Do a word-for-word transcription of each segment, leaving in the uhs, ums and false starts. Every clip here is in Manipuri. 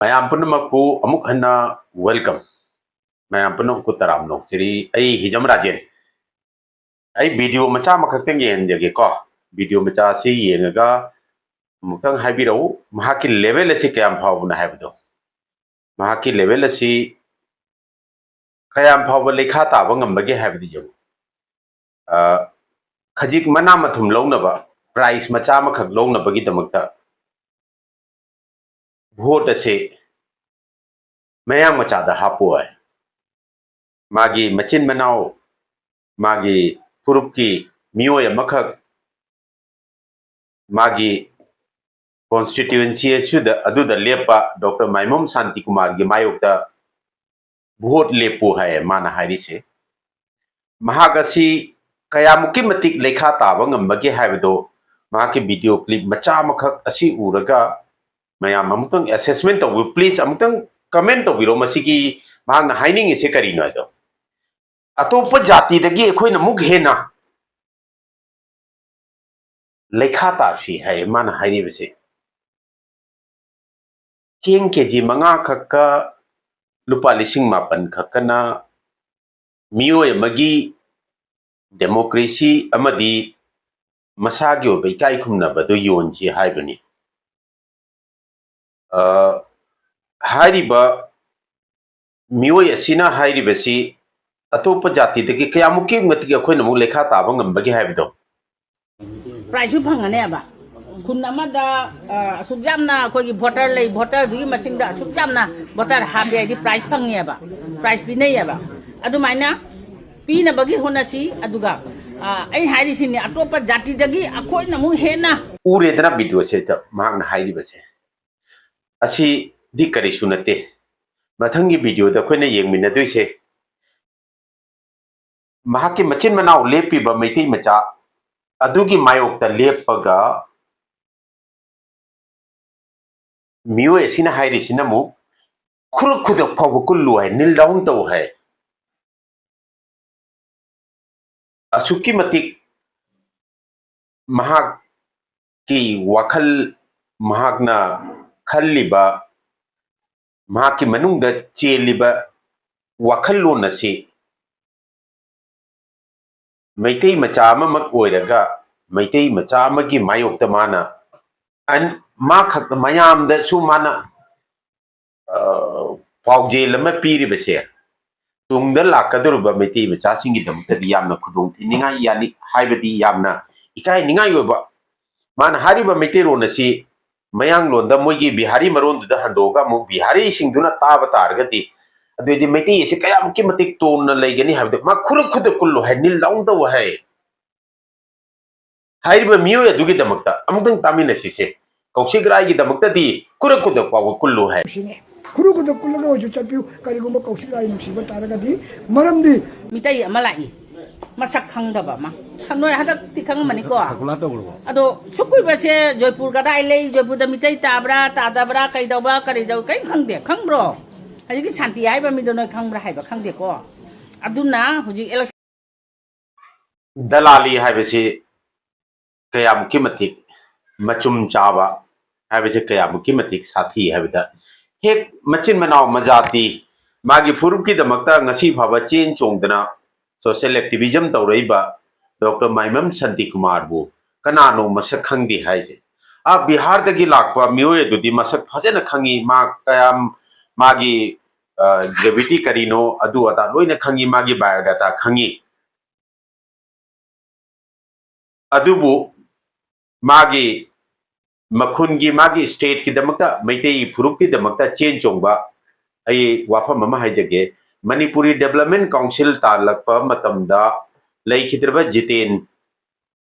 ꯃꯌꯥꯝ ꯄꯨꯝꯅꯃꯛꯄꯨ ꯑꯃꯨꯛ ꯍꯟꯅ welcome꯫ ꯃꯌꯥꯝ ꯄꯨꯝꯅꯃꯛꯄꯨ ꯇꯔꯥꯝꯅ ꯑꯣꯛꯆꯔꯤ꯫ ꯑꯩ ꯍꯤꯖꯝ ꯔꯥꯖꯦꯟ꯫ ꯑꯩ video ꯃꯆꯥ ꯑꯃꯈꯛꯇꯪ ꯌꯦꯡꯍꯟꯖꯒꯦꯀꯣ꯫ Video ꯃꯆꯥ ꯑꯁꯤ ꯌꯦꯡꯉꯒ ꯑꯃꯨꯛꯇꯪ ꯍꯥꯏꯕꯤꯔꯛꯎ, ꯃꯍꯥꯛꯀꯤ level ꯑꯁꯤ ꯀꯌꯥꯝ ꯐꯥꯎꯕꯅꯣ ꯍꯥꯏꯕꯗꯣ꯫ ꯃꯍꯥꯛꯀꯤ level ꯑꯁꯤ ꯀꯌꯥꯝ ꯐꯥꯎꯕ ꯂꯩꯈꯥ ꯇꯥꯕ ꯉꯝꯕꯒꯦ ꯍꯥꯏꯕꯗꯨ ꯌꯦꯡꯉꯨ꯫ ꯑ, ꯈꯖꯤꯛ ꯃꯅꯥ ꯃꯊꯨꯝ ꯂꯧꯅꯕ, prize ꯃꯆꯥ ꯑꯃꯈꯛ ꯂꯧꯅꯕꯒꯤꯗꯃꯛꯇ vote ꯑꯁꯤ ꯃꯌꯥꯡ ꯃꯆꯥꯗ ꯍꯥꯞꯄꯣ ꯍꯥꯏ꯫ ꯃꯥꯒꯤ ꯃꯆꯤꯟ ꯃꯅꯥꯎ, ꯃꯥꯒꯤ ꯐꯨꯔꯨꯞꯀꯤ ꯃꯤꯑꯣꯏ ꯑꯃꯈꯛ, ꯃꯥꯒꯤ constituency ꯑꯁꯤꯗ, ꯑꯗꯨꯗ ꯂꯦꯞꯄ ꯗꯣꯛꯇꯔ ꯃꯥꯏꯃꯣꯝ ꯁꯥꯟꯇꯤꯀꯨꯃꯥꯔꯒꯤ ꯃꯥꯌꯣꯛꯇ vote ꯂꯦꯞꯄꯨ ꯍꯥꯏꯌꯦ ꯃꯥꯅ ꯍꯥꯏꯔꯤꯁꯦ꯫ ꯃꯍꯥꯛ ꯑꯁꯤ ꯀꯌꯥꯃꯨꯛꯀꯤ ꯃꯇꯤꯛ ꯂꯩꯈꯥ ꯇꯥꯕ ꯉꯝꯕꯒꯦ ꯍꯥꯏꯕꯗꯣ ꯃꯍꯥꯛꯀꯤ video clip ꯃꯆꯥ ꯑꯃꯈꯛ ꯑꯁꯤ ꯎꯔꯒ ꯃꯌꯥꯝ ꯑꯃꯨꯛꯇꯪ assessment ꯇꯧꯕꯤꯌꯨ꯫ Please ꯑꯃꯨꯛꯇꯪ comment ꯇꯧꯕꯤꯔꯣ, ꯃꯁꯤꯒꯤ ꯃꯍꯥꯛꯅ ꯍꯥꯏꯅꯤꯡꯉꯤꯁꯦ ꯀꯔꯤꯅꯣ ꯍꯥꯏꯗꯣ꯫ ꯑꯇꯣꯞꯄ ꯖꯥꯇꯤꯗꯒꯤ ꯑꯩꯈꯣꯏꯅ ꯑꯃꯨꯛ ꯍꯦꯟꯅ ꯂꯩꯈꯥ ꯇꯥꯁꯤ ꯍꯥꯏ ꯃꯥꯅ ꯍꯥꯏꯔꯤꯕꯁꯦ꯫ ꯆꯦꯡ ꯀꯦ ꯖꯤ ꯃꯉꯥ ꯈꯛꯀ ꯂꯨꯄꯥ ꯂꯤꯁꯤꯡ ꯃꯥꯄꯟ ꯈꯛꯀꯅ ꯃꯤꯑꯣꯏ ꯑꯃꯒꯤ democracy ꯑꯃꯗꯤ ꯃꯁꯥꯒꯤ ꯑꯣꯏꯕ ꯏꯀꯥꯏ ꯈꯨꯝꯅꯕꯗꯨ ꯌꯣꯟꯁꯤ ꯍꯥꯏꯕꯅꯤ꯫ ꯑ, ꯍꯥꯏꯔꯤꯕ ꯃꯤꯑꯣꯏ ꯑꯁꯤꯅ ꯍꯥꯏꯔꯤꯕꯁꯤ ꯑꯇꯣꯞꯄ ꯖꯥꯇꯤꯗꯒꯤ ꯀꯌꯥꯃꯨꯛꯀꯤ ꯃꯇꯤꯛ ꯑꯩꯈꯣꯏꯅ ꯑꯃꯨꯛ ꯂꯩꯈꯥ ꯇꯥꯕ ꯉꯝꯕꯒꯦ ꯍꯥꯏꯕꯗꯣ꯫ Prizeꯁꯨ ꯐꯪꯒꯅꯦꯕ꯫ ꯈꯨꯟ ꯑꯃꯗ, ꯑ, ꯑꯁꯨꯛ ꯌꯥꯝꯅ ꯑꯩꯈꯣꯏꯒꯤ voter ꯂꯩ, voterꯗꯨꯒꯤ ꯃꯁꯤꯡꯗ ꯑꯁꯨꯛ ꯌꯥꯝꯅ voter ꯍꯥꯞꯄꯦ ꯍꯥꯏꯗꯤ prize ꯐꯪꯉꯦꯕ, prize ꯄꯤꯅꯩꯌꯦꯕ꯫ ꯑꯗꯨꯃꯥꯏꯅ ꯄꯤꯅꯕꯒꯤ ꯍꯣꯠꯅꯁꯤ꯫ ꯑꯗꯨꯒ, ꯑ, ꯑꯩ ꯍꯥꯏꯔꯤꯁꯤꯅꯤ, ꯑꯇꯣꯞꯄ ꯖꯥꯇꯤꯗꯒꯤ ꯑꯩꯈꯣꯏꯅ ꯑꯃꯨꯛ ꯍꯦꯟꯅ ꯎꯔꯦꯗꯅ videoꯁꯤꯗ ꯃꯍꯥꯛꯅ ꯍꯥꯏꯔꯤꯕꯁꯦ꯫ ꯑꯁꯤꯗꯤ ꯀꯔꯤꯁꯨ ꯅꯠꯇꯦ꯫ ꯃꯊꯪꯒꯤ videoꯗ ꯑꯩꯈꯣꯏꯅ ꯌꯦꯡꯃꯤꯟꯅꯗꯣꯏꯁꯦ ꯃꯍꯥꯛꯀꯤ ꯃꯆꯤꯟ ꯃꯅꯥꯎ ꯂꯦꯞꯄꯤꯕ ꯃꯩꯇꯩ ꯃꯆꯥ ꯑꯗꯨꯒꯤ ꯃꯥꯌꯣꯛꯇ ꯂꯦꯞꯄꯒ ꯃꯤꯑꯣꯏ ꯑꯁꯤꯅ ꯍꯥꯏꯔꯤꯁꯤꯅ ꯑꯃꯨꯛ ꯈꯨꯔꯨ ꯈꯨꯗꯛ ꯐꯥꯎꯕ ꯀꯨꯜꯂꯨ ꯍꯥꯏ, kneel down ꯇꯧ ꯍꯥꯏ꯫ ꯑꯁꯨꯛꯀꯤ ꯃꯇꯤꯛ ꯃꯍꯥꯛꯀꯤ ꯋꯥꯈꯜ, ꯃꯍꯥꯛꯅ ꯈꯜꯂꯤꯕ ꯃꯍꯥꯛꯀꯤ ꯃꯅꯨꯡꯗ ꯆꯦꯜꯂꯤꯕ ꯋꯥꯈꯜꯂꯣꯟ ꯑꯁꯤ ꯃꯩꯇꯩ ꯃꯆꯥ ꯑꯃꯃꯛ ꯑꯣꯏꯔꯒ ꯃꯩꯇꯩ ꯃꯆꯥ ꯑꯃꯒꯤ ꯃꯥꯌꯣꯛꯇ ꯃꯥꯅ ꯑꯟ-, ꯃꯥ ꯈꯛꯇ ꯃꯌꯥꯝꯗꯁꯨ ꯃꯥꯅ, ꯑ, ꯄꯥꯎꯖꯦꯜ ꯑꯃ ꯄꯤꯔꯤꯕꯁꯦ ꯇꯨꯡꯗ ꯂꯥꯛꯀꯗꯧꯔꯤꯕ ꯃꯩꯇꯩ ꯃꯆꯥꯁꯤꯡꯒꯤꯗꯃꯛꯇꯗꯤ ꯌꯥꯝꯅ ꯈꯨꯗꯣꯡ ꯊꯤꯅꯤꯡꯉꯥꯏ ꯌꯥꯅꯤ, ꯍꯥꯏꯕꯗꯤ ꯌꯥꯝꯅ ꯏꯀꯥꯏꯅꯤꯡꯉꯥꯏ ꯑꯣꯏꯕ꯫ ꯃꯥꯅ ꯍꯥꯏꯔꯤꯕ ꯃꯩꯇꯩꯂꯣꯟ ꯑꯁꯤ ꯃꯌꯥꯡꯂꯣꯟꯗ ꯃꯣꯏꯒꯤ ꯕꯤꯍꯥꯔꯤ ꯃꯔꯣꯟꯗꯨꯗ ꯍꯟꯗꯣꯛꯑꯒ ꯑꯃꯨꯛ ꯕꯤꯍꯥꯔꯤꯁꯤꯡꯗꯨꯅ ꯇꯥꯕ ꯇꯥꯔꯒꯗꯤ, ꯑꯗꯨꯑꯣꯏꯗꯤ ꯃꯩꯇꯩ ꯑꯁꯤ ꯀꯌꯥꯃꯨꯛꯀꯤ ꯃꯇꯤꯛ ꯇꯣꯟꯅ ꯂꯩꯒꯅꯤ ꯍꯥꯏꯕꯗꯨ ꯃꯥ ꯈꯨꯔꯨ ꯈꯨꯗ ꯀꯨꯜꯂꯨ ꯍꯥꯏ, ꯅꯤꯜ ꯗꯥꯎꯟ ꯇꯧ ꯍꯥꯏ꯫ ꯍꯥꯏꯔꯤꯕ ꯃꯤꯑꯣꯏ ꯑꯗꯨꯒꯤꯗꯃꯛꯇ ꯑꯃꯨꯛꯇꯪ ꯇꯥꯃꯤꯟꯅꯁꯤꯁꯦ꯫ ꯀꯧꯁꯤꯛ ꯔꯥꯏꯒꯤꯗꯃꯛꯇꯗꯤ ꯈꯨꯔꯨ ꯈꯨꯗ ꯐꯥꯎꯕ ꯀꯨꯜꯂꯨ ꯍꯥꯏ꯫ ꯁꯤꯅꯦ꯫ ꯈꯨꯔꯨ ꯈꯨꯗ ꯀꯨꯜꯂꯒ ꯑꯣꯏꯁꯨ ꯆꯠꯄꯤꯌꯨ, ꯀꯔꯤꯒꯨꯝꯕ ꯀꯧꯁꯤꯛ ꯔꯥꯏ ꯅꯨꯡꯁꯤꯕ ꯇꯥꯔꯒꯗꯤ꯫ ꯃꯔꯝꯗꯤ ꯃꯤꯇꯩ ꯑꯃ ꯂꯥꯛꯏ, ꯃꯁꯛ ꯈꯪꯗꯕ ꯑꯃ꯫ ꯈꯪ-, ꯅꯣꯏ ꯍꯟꯗꯛꯇꯤ ꯈꯪꯉꯝꯃꯅꯤꯀꯣ? ꯁꯔꯀꯨꯂꯔ ꯇꯧꯈ꯭ꯔꯕꯣ? ꯑꯗꯣ ꯁꯨꯛ ꯀꯨꯏꯕꯁꯦ ꯖꯣꯏꯄꯨꯔ ꯀꯗꯥꯏ ꯂꯩ, ꯖꯣꯏꯄꯨꯔꯗ ꯃꯤꯇꯩ ꯇꯥꯕ꯭ꯔꯥ, ꯇꯥꯗꯕ꯭ꯔꯥ, ꯀꯩꯗꯧꯕ, ꯀꯔꯤꯗꯧ, ꯀꯔꯤꯝ ꯈꯪꯗꯦ꯫ ꯈꯪꯕ꯭ꯔꯣ? ꯍꯧꯖꯤꯛꯀꯤ ꯁꯥꯟꯇꯤ ꯍꯥꯏꯕ ꯃꯤꯗꯣ ꯅꯣꯏ ꯈꯪꯕ꯭ꯔꯥ ꯍꯥꯏꯕ ꯈꯪꯗꯦꯀꯣ? ꯑꯗꯨꯅ ꯍꯧꯖꯤꯛ election ꯗꯂꯥꯂꯤ ꯍꯥꯏꯕꯁꯤ ꯀꯌꯥꯃꯨꯛꯀꯤ ꯃꯇꯤꯛ ꯃꯆꯨꯝ ꯆꯥꯕ ꯍꯥꯏꯕꯁꯤ ꯀꯌꯥꯃꯨꯛꯀꯤ ꯃꯇꯤꯛ ꯁꯥꯊꯤ ꯍꯥꯏꯕꯗ, ꯍꯦꯛ ꯃꯆꯤꯟ ꯃꯅꯥꯎ ꯃꯖꯥꯇꯤ, ꯃꯥꯒꯤ ꯐꯨꯔꯨꯞꯀꯤꯗꯃꯛꯇ ꯉꯁꯤ ꯐꯥꯎꯕ ꯆꯦꯟ ꯆꯣꯡꯗꯅ social activism ꯇꯧꯔꯛꯏꯕ ꯗꯣꯛꯇꯔ ꯃꯥꯏꯃꯝ ꯁꯥꯟꯇꯤꯀꯨꯃꯥꯔꯕꯨ ꯀꯅꯥꯅꯣ ꯃꯁꯛ ꯈꯪꯗꯦ ꯍꯥꯏꯁꯦ? ꯑꯥ, ꯕꯤꯍꯥꯔꯗꯒꯤ ꯂꯥꯛꯄ ꯃꯤꯑꯣꯏ ꯑꯗꯨꯗꯤ ꯃꯁꯛ ꯐꯖꯅ ꯈꯪꯉꯤ꯫ ꯃꯥ ꯀꯌꯥꯝ, ꯃꯥꯒꯤ, ꯑ, gravity ꯀꯔꯤꯅꯣ, ꯑꯗꯨ ꯑꯗꯥ ꯂꯣꯏꯅ ꯈꯪꯉꯤ, ꯃꯥꯒꯤ biodata ꯈꯪꯉꯤ꯫ ꯑꯗꯨꯕꯨ ꯃꯥꯒꯤ ꯃꯈꯨꯟꯒꯤ, ꯃꯥꯒꯤ stateꯀꯤꯗꯃꯛꯇ, ꯃꯩꯇꯩ ꯐꯨꯔꯨꯞꯀꯤꯗꯃꯛꯇ ꯆꯦꯟ ꯆꯣꯡꯕ ꯑꯩ ꯋꯥꯐꯝ ꯑꯃ ꯍꯥꯏꯖꯒꯦ꯫ ꯃꯅꯤꯄꯨꯔꯤ Development Council ꯇꯥꯜꯂꯛꯄ ꯃꯇꯝꯗ ꯂꯩꯈꯤꯗ꯭ꯔꯕ ꯖꯤꯇꯦꯟ,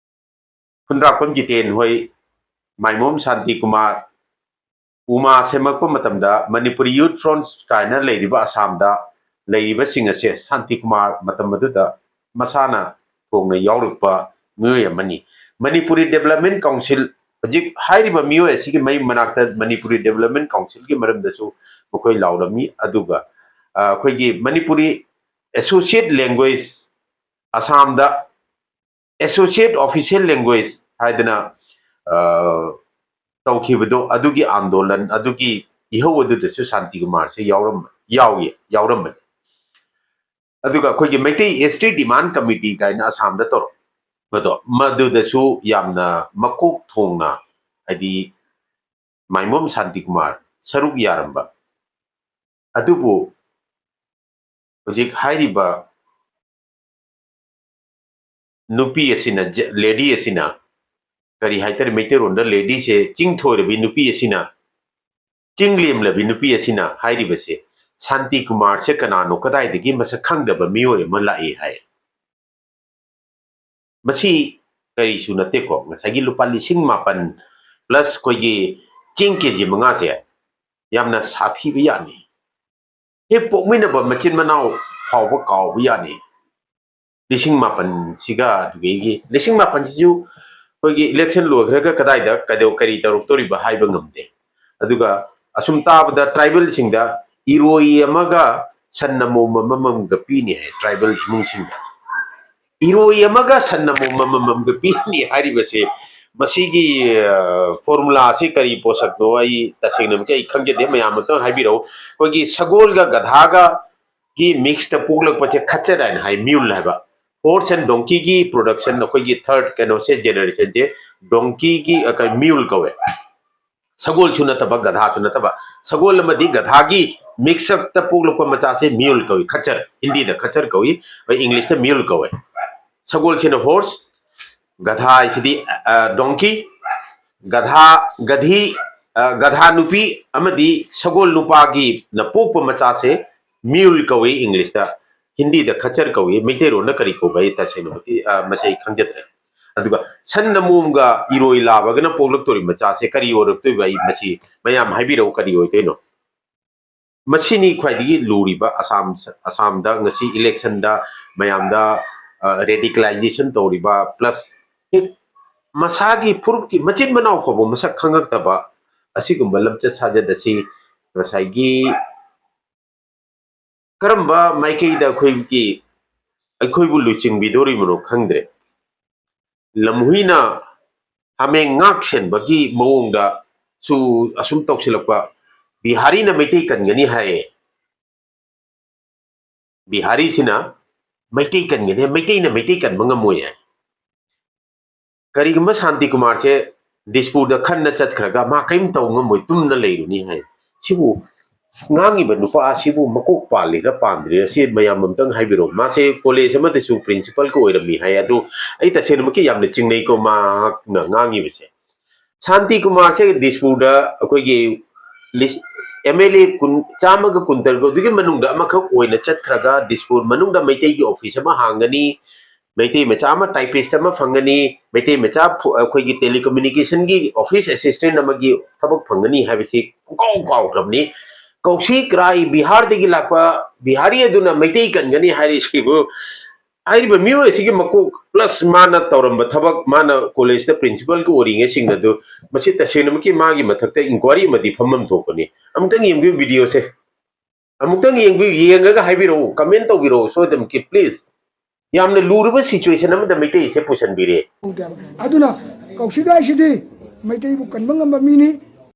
ꯈꯨꯟꯗ꯭ꯔꯥꯛꯄꯝ ꯖꯤꯇꯦꯟ ꯍꯣꯏ, ꯃꯥꯏꯃꯣꯝ ꯁꯥꯟꯇꯤꯀꯨꯃꯥꯔ, ꯎꯃꯥ ꯁꯦꯝꯃꯛꯄ ꯃꯇꯝꯗ ꯃꯅꯤꯄꯨꯔꯤ Youth Front ꯀꯥꯏꯅ ꯂꯩꯔꯤꯕ ꯑꯁꯥꯝꯗ ꯂꯩꯔꯤꯕꯁꯤꯡ ꯑꯁꯦ ꯁꯥꯟꯇꯤꯀꯨꯃꯥꯔ ꯃꯇꯝ ꯑꯗꯨꯗ ꯃꯁꯥꯅ ꯊꯣꯡꯅ ꯌꯥꯎꯔꯛꯄ ꯃꯤꯑꯣꯏ ꯑꯃꯅꯤ꯫ ꯃꯅꯤꯄꯨꯔꯤ Development Council, ꯍꯧꯖꯤꯛ ꯍꯥꯏꯔꯤꯕ ꯃꯤꯑꯣꯏ ꯑꯁꯤꯒꯤ ꯃꯌꯨꯝ ꯃꯅꯥꯛꯇ ꯃꯅꯤꯄꯨꯔꯤ Development Councilꯒꯤ ꯃꯔꯝꯗꯁꯨ ꯃꯈꯣꯏ ꯂꯥꯎꯔꯝꯃꯤ꯫ ꯑꯗꯨꯒ, ꯑ, ꯑꯩꯈꯣꯏꯒꯤ Manipuri Associate Language ꯑꯁꯥꯝꯗ Associate Official Language ꯍꯥꯏꯗꯅ, ꯑ, ꯇꯧꯈꯤꯕꯗꯣ, ꯑꯗꯨꯒꯤ ꯑꯥꯟꯗꯣꯂꯟ, ꯑꯗꯨꯒꯤ ꯏꯍꯧ ꯑꯗꯨꯗꯁꯨ ꯁꯥꯟꯇꯤꯀꯨꯃꯥꯔꯁꯦ ꯌꯥꯎꯔꯝꯕ, ꯌꯥꯎꯏ, ꯌꯥꯎꯔꯝꯕꯅꯤ꯫ ꯑꯗꯨꯒ ꯑꯩꯈꯣꯏꯒꯤ Meitei S T demand committee ꯀꯥꯏꯅ ꯑꯁꯥꯝꯗ ꯇꯧꯔꯛꯄꯗꯣ, ꯃꯗꯨꯗꯁꯨ ꯌꯥꯝꯅ ꯃꯀꯣꯛ ꯊꯣꯡꯅ, ꯍꯥꯏꯗꯤ ꯃꯥꯏꯃꯣꯝ ꯁꯥꯟꯇꯤꯀꯨꯃꯥꯔ ꯁꯔꯨꯛ ꯌꯥꯔꯝꯕ꯫ ꯑꯗꯨꯕꯨ ꯍꯧꯖꯤꯛ ꯍꯥꯏꯔꯤꯕ ꯅꯨꯄꯤ ꯑꯁꯤꯅ, ꯖ-, lady ꯑꯁꯤꯅ, ꯀꯔꯤ ꯍꯥꯏꯇꯥꯔꯦ, ꯃꯩꯇꯩꯔꯣꯟꯗ ladyꯁꯦ ꯆꯤꯡ ꯊꯣꯏꯔꯕꯤ ꯅꯨꯄꯤ ꯑꯁꯤꯅ, ꯆꯤꯡ ꯂꯦꯝꯂꯕꯤ ꯅꯨꯄꯤ ꯑꯁꯤꯅ ꯍꯥꯏꯔꯤꯕꯁꯦ, ꯁꯥꯟꯇꯤꯀꯨꯃꯥꯔꯁꯦ ꯀꯅꯥꯅꯣ, ꯀꯗꯥꯏꯗꯒꯤ ꯃꯁꯛ ꯈꯪꯗꯕ ꯃꯤꯑꯣꯏ ꯑꯃ ꯂꯥꯛꯏ ꯍꯥꯏ꯫ ꯃꯁꯤ ꯀꯔꯤꯁꯨ ꯅꯠꯇꯦꯀꯣ, ꯉꯁꯥꯏꯒꯤ ꯂꯨꯄꯥ ꯂꯤꯁꯤꯡ ꯃꯥꯄꯟ plus ꯑꯩꯈꯣꯏꯒꯤ ꯆꯦꯡ KG ꯃꯉꯥꯁꯦ ꯌꯥꯝꯅ ꯁꯥꯊꯤꯕ ꯌꯥꯠꯅꯤ꯫ ꯍꯦꯛ ꯄꯣꯛꯃꯤꯟꯅꯕ ꯃꯆꯤꯟ ꯃꯅꯥꯎ ꯐꯥꯎꯕ ꯀꯥꯎꯕ ꯌꯥꯠꯅꯤ꯫ ꯂꯤꯁꯤꯡ ꯃꯥꯄꯟꯁꯤꯒ, ꯑꯗꯨꯗꯒꯤ ꯂꯤꯁꯤꯡ ꯃꯥꯄꯟꯁꯤꯁꯨ ꯑꯩꯈꯣꯏꯒꯤ election ꯂꯣꯏꯈ꯭ꯔꯒ ꯀꯗꯥꯏꯗ ꯀꯩꯗꯧ-, ꯀꯔꯤ ꯇꯧꯔꯛꯇꯣꯔꯤꯕ ꯍꯥꯏꯕ ꯉꯝꯗꯦ꯫ ꯑꯗꯨꯒ ꯑꯁꯨꯝ ꯇꯥꯕꯗ tribalꯁꯤꯡꯗ ꯏꯔꯣꯏ ꯑꯃꯒ ꯁꯟ ꯑꯃꯣꯝ ꯑꯃꯃꯝꯒ ꯄꯤꯅꯤ ꯍꯥꯏ, tribal ꯏꯃꯨꯡꯁꯤꯡꯗ꯫ ꯏꯔꯣꯏ ꯑꯃꯒ ꯁꯟ ꯑꯃꯣꯝ ꯑꯃꯃꯝꯒ ꯄꯤꯅꯤ ꯍꯥꯏꯔꯤꯕꯁꯦ, ꯃꯁꯤꯒꯤ, ꯑ, formulaꯁꯤ ꯀꯔꯤ ꯄꯣꯠꯁꯛꯅꯣ ꯑꯩ ꯇꯁꯦꯡꯅꯃꯛꯀꯤ ꯑꯩ ꯈꯪꯖꯗꯦ꯫ ꯃꯌꯥꯝ ꯑꯝꯇꯪ ꯍꯥꯏꯕꯤꯔꯛꯎ꯫ ꯑꯩꯈꯣꯏꯒꯤ ꯁꯒꯣꯜꯒ ꯒꯙꯥꯒ ꯒꯤ mixꯇ ꯄꯣꯛꯂꯛꯄꯁꯦ ꯈꯠꯆꯔ ꯍꯥꯏꯅ ꯍꯥꯏ, mule ꯍꯥꯏꯕ꯫ Horse and donkeyꯒꯤ production, ꯑꯩꯈꯣꯏꯒꯤ third ꯀꯩꯅꯣꯁꯦ, generationꯁꯦ donkeyꯒꯤ, ꯑ, ꯀ-, mule ꯀꯧꯋꯦ꯫ ꯁꯒꯣꯜꯁꯨ ꯅꯠꯇꯕ, ꯒꯙꯥꯁꯨ ꯅꯠꯇꯕ, ꯁꯒꯣꯜ ꯑꯃꯗꯤ ꯒꯙꯥꯒꯤ mix-upꯇ ꯄꯣꯛꯂꯛꯄ ꯃꯆꯥꯁꯦ mule ꯀꯧꯏ, ꯈꯠꯆꯔ꯫ ꯍꯤꯟꯗꯤꯗ ꯈꯠꯆꯔ ꯀꯧꯏ, ꯑꯩꯈꯣꯏ Englishꯇ mule ꯀꯧꯋꯦ꯫ ꯁꯒꯣꯜꯁꯤꯅ horse, ꯒꯙꯥ ꯍꯥꯏꯁꯤꯗꯤ, ꯑ, donkey, ꯒꯙꯥ, ꯒꯙꯤ, ꯑ, ꯒꯙꯥ ꯅꯨꯄꯤ ꯑꯃꯗꯤ ꯁꯒꯣꯜ ꯅꯨꯄꯥꯒꯤꯅ ꯄꯣꯛꯄ ꯃꯆꯥꯁꯦ mule ꯀꯧꯏ Englishꯇ꯫ ꯍꯤꯟꯗꯤꯗ ꯈꯠꯆꯔ ꯀꯧꯏ, ꯃꯩꯇꯩꯔꯣꯟꯗ ꯀꯔꯤ ꯀꯧꯕ ꯑꯩ ꯇꯁꯦꯡꯅꯃꯛꯀꯤ, ꯑ, ꯃꯁꯤ ꯑꯩ ꯈꯪꯖꯗ꯭ꯔꯦ꯫ ꯑꯗꯨꯒ ꯁꯟ ꯑꯃꯣꯝꯒ ꯏꯔꯣꯏ ꯂꯥꯕꯒꯅ ꯄꯣꯛꯂꯛꯇꯣꯔꯤꯕ ꯃꯆꯥꯁꯦ ꯀꯔꯤ ꯑꯣꯏꯔꯛꯇꯣꯏꯕ? ꯑꯩ ꯃꯁꯤ ꯃꯌꯥꯝ ꯍꯥꯏꯕꯤꯔꯛꯎ, ꯀꯔꯤ ꯑꯣꯏꯗꯣꯏꯅꯣ? ꯃꯁꯤꯅꯤ ꯈ꯭ꯋꯥꯏꯗꯒꯤ ꯂꯨꯔꯤꯕ ꯑꯁꯥꯝ, ꯑꯁꯥꯝꯗ ꯉꯁꯤ electionꯗ ꯃꯌꯥꯝꯗ, ꯑ, radicalization ꯇꯧꯔꯤꯕ, plus ꯍꯦꯛ ꯃꯁꯥꯒꯤ ꯐꯨꯔꯨꯞꯀꯤ ꯃꯆꯤꯟ ꯃꯅꯥꯎ ꯐꯥꯎꯕ ꯃꯁꯛ ꯈꯪꯉꯛꯇꯕ ꯑꯁꯤꯒꯨꯝꯕ ꯂꯝꯆꯠ ꯁꯥꯖꯠ ꯑꯁꯤ ꯉꯁꯥꯏꯒꯤ ꯀꯔꯝꯕ ꯃꯥꯏꯀꯩꯗ ꯑꯩꯈꯣꯏꯒꯤ, ꯑꯩꯈꯣꯏꯕꯨ ꯂꯨꯆꯤꯡꯕꯤꯗꯣꯔꯤꯕꯅꯣ ꯈꯪꯗ꯭ꯔꯦ꯫ ꯂꯝꯍꯨꯏꯅ ꯍꯥꯃꯦꯡ ꯉꯥꯛ ꯁꯦꯟꯕꯒꯤ ꯃꯑꯣꯡꯗꯁꯨ ꯑꯁꯨꯝ ꯇꯧꯁꯤꯜꯂꯛꯄ, ꯕꯤꯍꯥꯔꯤꯅ ꯃꯩꯇꯩ ꯀꯟꯒꯅꯤ ꯍꯥꯏꯌꯦ꯫ ꯕꯤꯍꯥꯔꯤꯁꯤꯅ ꯃꯩꯇꯩ ꯀꯟꯒꯅꯤ, ꯃꯩꯇꯩꯅ ꯃꯩꯇꯩ ꯀꯟꯕ ꯉꯝꯃꯣꯏ ꯍꯥꯏ꯫ ꯀꯔꯤꯒꯨꯝꯕ ꯁꯥꯟꯇꯤ ꯀꯨꯃꯥꯔꯁꯦ ꯗꯤꯁꯄꯨꯔꯗ ꯈꯟꯅ ꯆꯠꯈ꯭ꯔꯒ ꯃꯥ ꯀꯔꯤꯝ ꯇꯧ ꯉꯝꯃꯣꯏ, ꯇꯨꯝꯅ ꯂꯩꯔꯨꯅꯤ ꯍꯥꯏ꯫ ꯁꯤꯕꯨ ꯉꯥꯡꯉꯤꯕ ꯅꯨꯄꯥ ꯑꯁꯤꯕꯨ ꯃꯀꯣꯛ ꯄꯥꯜꯂꯤꯔ ꯄꯥꯟꯗ꯭ꯔꯤꯔ, ꯁꯤ ꯃꯌꯥꯝ ꯑꯝꯇꯪ ꯍꯥꯏꯕꯤꯔꯛꯑꯣ꯫ ꯃꯥꯁꯦ ꯀꯣꯂꯦꯖ ꯑꯃꯗꯁꯨ ꯄ꯭ꯔꯤꯟꯁꯤꯄꯜꯒ ꯑꯣꯏꯔꯝꯃꯤ ꯍꯥꯏ꯫ ꯑꯗꯨ ꯑꯩ ꯇꯁꯦꯡꯅꯃꯛꯀꯤ ꯌꯥꯝꯅ ꯆꯤꯡꯅꯩꯀꯣ ꯃꯍꯥꯛꯅ ꯉꯥꯡꯉꯤꯕꯁꯦ꯫ ꯁꯥꯟꯇꯤ ꯀꯨꯃꯥꯔꯁꯦ ꯗꯤꯁꯄꯨꯔꯗ ꯑꯩꯈꯣꯏꯒꯤ ꯂꯤꯁ-, ꯑꯦꯝ ꯑꯦꯜ ꯑꯦ ꯀꯨꯟ, ꯆꯥꯝꯃꯒ ꯀꯨꯟꯇꯔꯨꯛ ꯑꯗꯨꯒꯤ ꯃꯅꯨꯡꯗ ꯑꯃꯈꯛ ꯑꯣꯏꯅ ꯆꯠꯈ꯭ꯔꯒ ꯗꯤꯁꯄꯨꯔ ꯃꯅꯨꯡꯗ ꯃꯩꯇꯩꯒꯤ ꯑꯣꯐꯤꯁ ꯑꯃ ꯍꯥꯡꯒꯅꯤ, ꯃꯩꯇꯩ ꯃꯆꯥ ꯑꯃ ꯇꯥꯏꯄꯤꯁ ꯑꯃ ꯐꯪꯒꯅꯤ, ꯃꯩꯇꯩ ꯃꯆꯥ ꯐꯨ-, ꯑꯩꯈꯣꯏꯒꯤ ꯇꯦꯂꯤꯀꯝꯃ꯭ꯌꯨꯅꯤꯀꯦꯁꯟꯒꯤ ꯑꯣꯐꯤꯁ ꯑꯦꯁꯤꯁꯇꯦꯟ ꯑꯃꯒꯤ ꯊꯕꯛ ꯐꯪꯒꯅꯤ ꯍꯥꯏꯕꯁꯤ ꯄꯨꯡꯀꯥꯎ ꯀꯥꯎꯈ꯭ꯔꯕꯅꯤ꯫ ꯀꯧꯁꯤ ꯀꯔꯥꯏ ꯕꯤꯍꯥꯔꯗꯒꯤ ꯂꯥꯛꯄ ꯕꯤꯍꯥꯔꯤ ꯑꯗꯨꯅ ꯃꯩꯇꯩ ꯀꯟꯒꯅꯤ ꯍꯥꯏꯔꯤꯁꯤꯕꯨ ꯍꯥꯏꯔꯤꯕ ꯃꯤꯑꯣꯏ ꯑꯁꯤꯒꯤ ꯃꯀꯣꯛ plus ꯃꯥꯅ ꯇꯧꯔꯝꯕ ꯊꯕꯛ, ꯃꯥꯅ ꯀꯣꯂꯦꯖꯇ ꯄ꯭ꯔꯤꯟꯁꯤꯄꯜꯒ ꯑꯣꯏꯔꯤꯉꯩꯁꯤꯡꯗ ꯑꯗꯨ ꯃꯁꯤ ꯇꯁꯦꯡꯅꯃꯛꯀꯤ ꯃꯥꯒꯤ ꯃꯊꯛꯇ ꯏꯟꯀ꯭ꯋꯥꯏꯔꯤ ꯑꯃꯗꯤ ꯐꯝꯐꯝ ꯊꯣꯛꯄꯅꯤ꯫ ꯑꯃꯨꯛꯇꯪ ꯌꯦꯡꯕꯤꯌꯨ ꯚꯤꯗꯤꯑꯣꯁꯦ, ꯑꯃꯨꯛꯇꯪ ꯌꯦꯡꯕꯤꯌꯨ, ꯌꯦꯡꯉꯒ ꯍꯥꯏꯕꯤꯔꯛꯎ, ꯀꯃꯦꯟ ꯇꯧꯕꯤꯔꯛꯎ ꯁꯣꯏꯗꯅꯃꯛꯀꯤ please꯫ ꯌꯥꯝꯅ ꯂꯨꯔꯕ ꯁꯤꯆꯨꯋꯦꯁꯟ ꯑꯃꯗ ꯃꯩꯇꯩꯁꯦ ꯄꯨꯁꯟꯕꯤꯔꯦ꯫ ꯑꯗꯨꯅ ꯀꯧꯁꯤꯛ ꯍꯥꯏꯁꯤꯗꯤ ꯃꯩꯇꯩꯕꯨ ꯀꯟꯕ ꯉꯝꯕ ꯃꯤꯅꯤ꯫